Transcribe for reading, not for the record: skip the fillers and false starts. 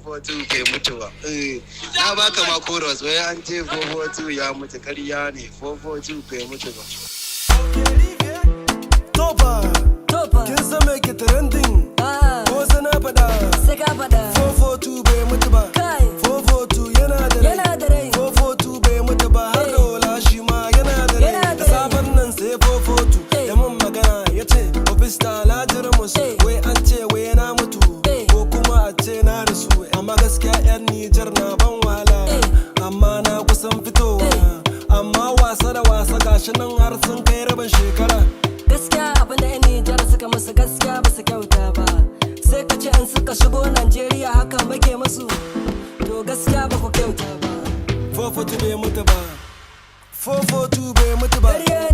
442 bai mutu ba. Eh, na baka ma chorus, wai an ce 442 ya mutu, ƙarya ne, 442 bai mutu ba. Tofa, Tofa. Kin san me ke trending? Ah, Ko sai na faɗa? Sai ka faɗa. 442 bai mutu ba. Kai. 442 yana da rai. Yana da rai. 442 bai mutu ba, har Eh. da shi ma yana da rai. Yana Da da rai. safen nan sai 442 Eh. ya mun magana, ya ce, "Ofista Lajirmus, Eh. wai an ce wai na mutu Eh. ko kuma a ce na rasu, amma gaskiya 'yan Nijar na ban wahala, Eh. amma na kusan fitowa." Eh. Amma wasa da wasa, gashi nan har sun kai rabin shekara. Gaskiya abinda 'yan Nijar suka musu, gaskiya ba su kyauta ba. Sai ka ce in suka shigo Najeriya haka muke musu. To gaskiya ba ku kyauta ba. 442 bai mutu ba. 442 bai mutu ba. Ƙarya.